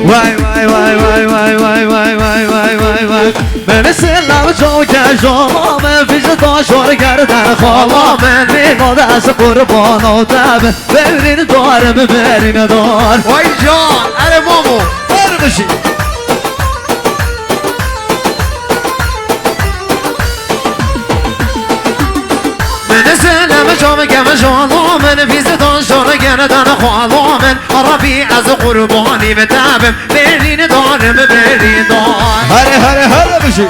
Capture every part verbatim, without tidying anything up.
Vay vay vay vay vay vay vay vay vay vay vay. Beni selam çok yaşama, bizi taşlar gerden xala men. Vîna de ez qurbana te bim, berîn dar, berîn dar. Vay can, erê mamo. Her bir şey. Min selam çav kevşala min, fîzdan şor gerdan xala min. Rabî ez qurbanî bi te bim, berîn darim berîn dar. Here here here bijî.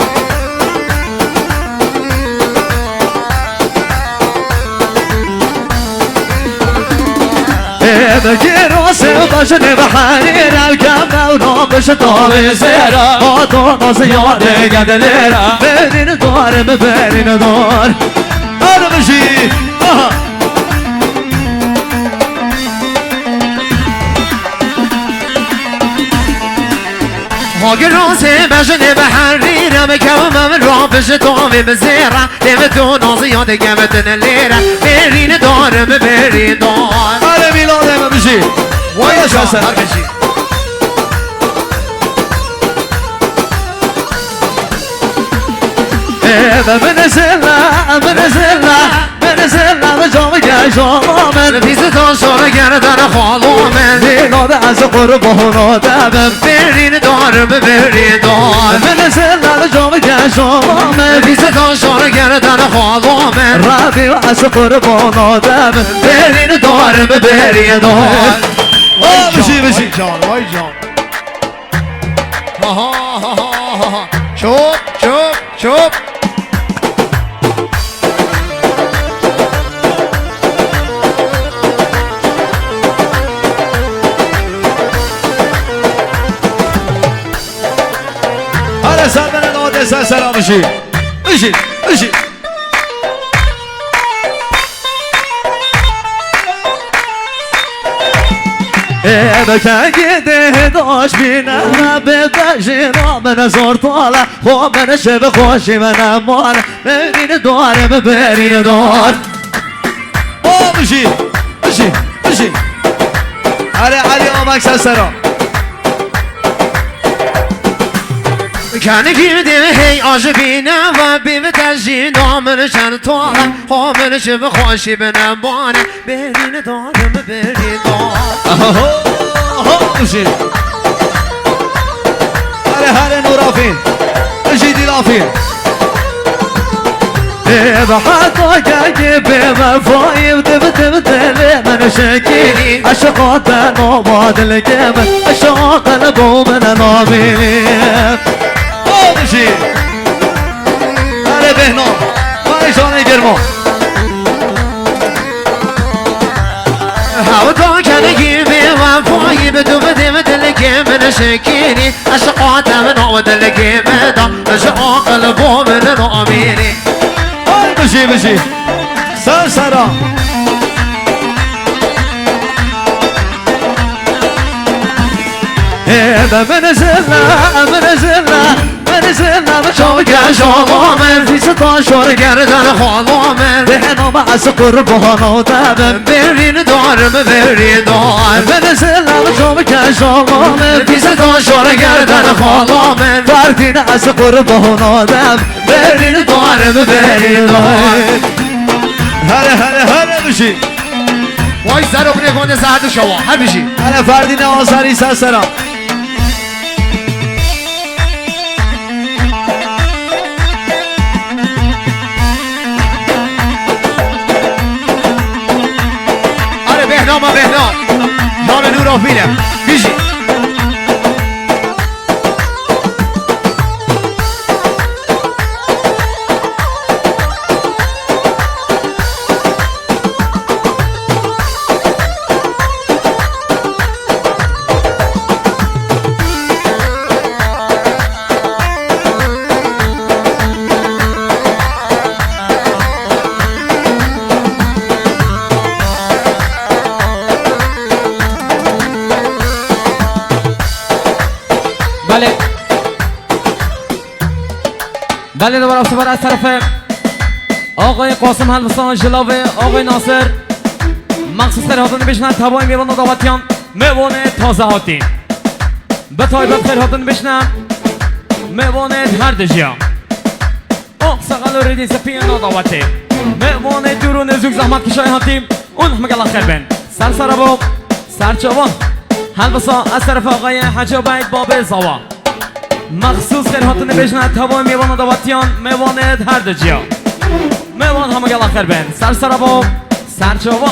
Ê, bi gêro sewda jinê bi herî rew ke mewna bi ji tavê zêra. Hato naz yadê gedilêra. Berîn dar, berîn dar. Her bijî. Aha. Hagir rozê bejinê bi herî re, bi kewim em ra bi ji tavê bi zêra. Lê bi tu naziya dikevitin lêre. Berîn darim berîn dar. Erê mîladê me bijî. Vay yaşa sen. Her bijî. Ê, be min zilla, min zilla, min zilla, bi cam geşala min. Fîzdan şor gerdan xala min. Vîna de ez qurbana te bim. Berîn darim berîn dar. Min zilla, bi cam geşala min. Fîzdan şor gerdan xala min. Rabî ez qurbana te bim. Berîn darim berîn dar. Vay can, vay can, vay can. Ha ha ha ha ha. Çop çop çop. Hadi sen bana da orada sen selam işi. İşi, işi. Ê, bi kengî dê daş bîne, bi bejîna min zor tale, xwe min ji bi xweşî min emane, berîn dar, min berîn dar. O bijî, bijî, bijî. Erê Elî Amek ser sera. Kenigî dê hey ajibîne ve bî bi te jî namir şer tole. Xwe min ji bi xweşî bine bane. Berîn darim berîn dar. Ho, ho, ho, jî. Hare, hare, Nûrafîn. Jî Dîlafîn. Ê, bi heta kengî bê wefayî, div, div, dilê min şikînî. Eşqa te nava dilkê min, eşqa qelbo min namînî. Oldu jî. Hare Behno. Vay canê germo. Hewta kenigî bê wefayî, bi tu bi dê bi dilkê min şikînî. Eşqa te min o dilkê min da, ji aqil bo min namînî. Ay bijî bijî. Ser sera. Ê, be min zilla, min zilla. Min zilla bi çav geşala min, fîzdan şor gerdan xala min. Bêhna me ez qurbana te bim. Berîn darim berîn dar. Min zilla bi çav geşala min, fîzdan şor gerdan xala min. Ferdîne ez qurbana te bim. Berîn darim berîn dar. Here here here bijî. Vay zero bine gonde saat şewa. Her bijî. Here Ferdîne Azarî ser sera. Are Behna ma Behna. Navê Nûrafîn e. Bijî. Belê. Belê, li beraber ez terefê Axayê Qasim Helbistan ji Lavê, Axayê Nasir, mexsûs ser hatin bêjine tevayê mêvan û dawetiyan, mêvanê taze hatî. Bi taybet xêr hatin bişne mêvanê her dijiya. O seqal û rêdîn sepiyên na dawetê. Mêvanê dûr û nêzûk zehmetkişayê hatî û hemî gela xêr bên. Ser sera bo, ser çava. Helbesa ez seref axayê Hecî Beyd babê Zawa. Mexsûs xêr hatinê bêjine tevayê mêvana dawetiyan, mêvanê her dijiya. Mêvan hemî gela xêr bên. Ser sera bo, ser çava.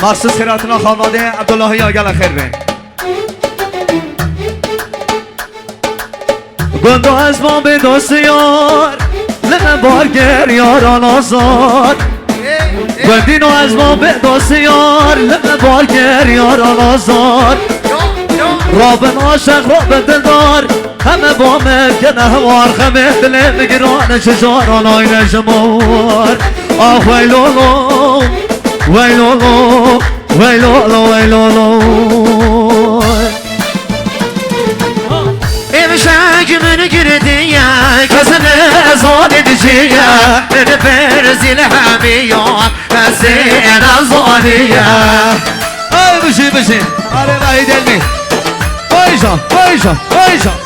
Mexsûs xêr hatina xanadê Ebdullahiya, gela xêr bên. Gondo ez ma bê dostiyar, li me bar ger yaran azar. Gondîno ez ma bê dostiyar, li me bar ger yaran azar. Rabin aşeq, rabin dildar, heme ba me kene hewar, xemê dilê min giran, ji jaran ayne ji me war. Ah wey lolo, wey lolo, wey lolo, wey lolo. Êmşek min girtiye, kes nezanî dijiye, min pirsî li hemiyan, kesê nezanîye. Ay bijî, bijî. Arê vahî delmî. Vay can, vay can, vay can.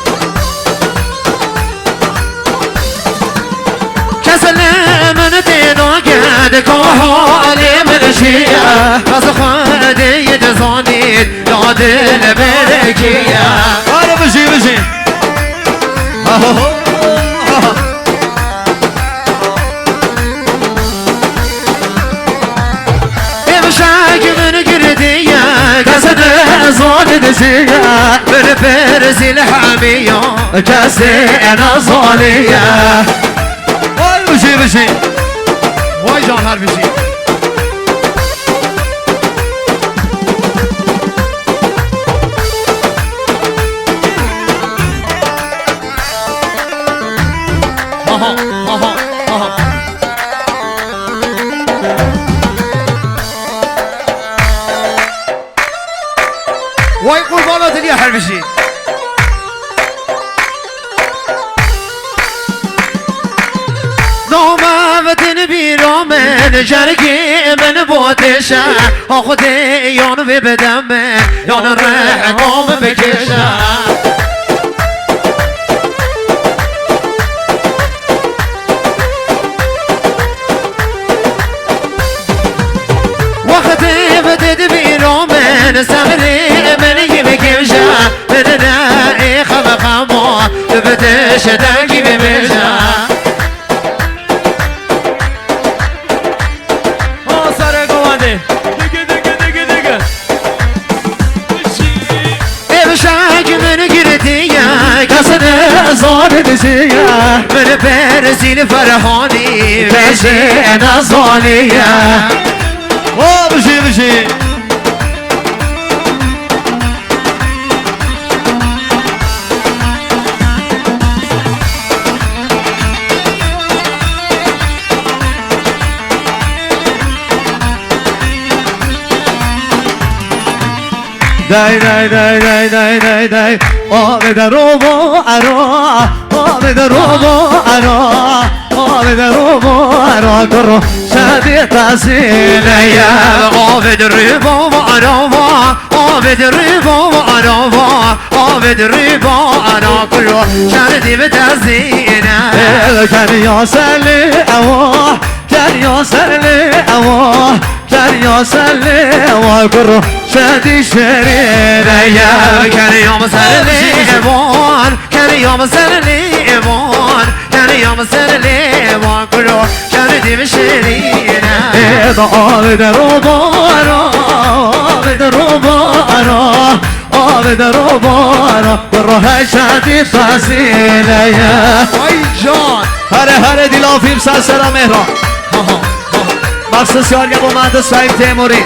Kes li min tê naged, ka halê min çi ye? Bes Xwedê yê dizanît, ya dilberê kî ye? Arê bijî, bijî. Aho, ho, ho. Êmşek min girtiye, kes nezanî dijiye, min pirsî li hemiyan, kesê nezanîye. Vay bijî, bijî. Vay can her bijî. Aha, aha, aha. Vay qurbana dilî her bijî. Name vetin bîra min, cergê min bo têşe. Ha Xwedê yan vê bide min, yan rehma min bikêşe. Wextê bi te dibîro min, sebrê min yê bi kêmje, min ne ê xeme xemo, tu bi te şedengî bimêje. O serê govendê. Digi, digi, digi, digi. Êmşek min girtiye, kes nezanî dijiye, min pirsî li Ferhanî, kesê nezanîye. O bijî, bijî. Dey, dey, dey, dey, dey, dey, dey. Avê de robo era, avê de robo era, avê de robo era, kuro şedî tezîne ye. Avê de robo era, avê de robo era, avê de robo era, kuro şedî bi tezîne. Ê, keriya selê ewa, keriya selê ewa. Keriya ser lê wan kuro şedî şerîne ye. Keriya ser lê wan, keriya ser lê wan, keriya ser lê wan kuro şedî şerîne. Ê da avê de robara, avê de robara, avê de robara, kuro her şedî tezîne ye. Ay can. Here here dîla fîm ser sera mêhra. Ha, ha, ha. Maxsus yargê bo Muhandis Şahîn Têmurî.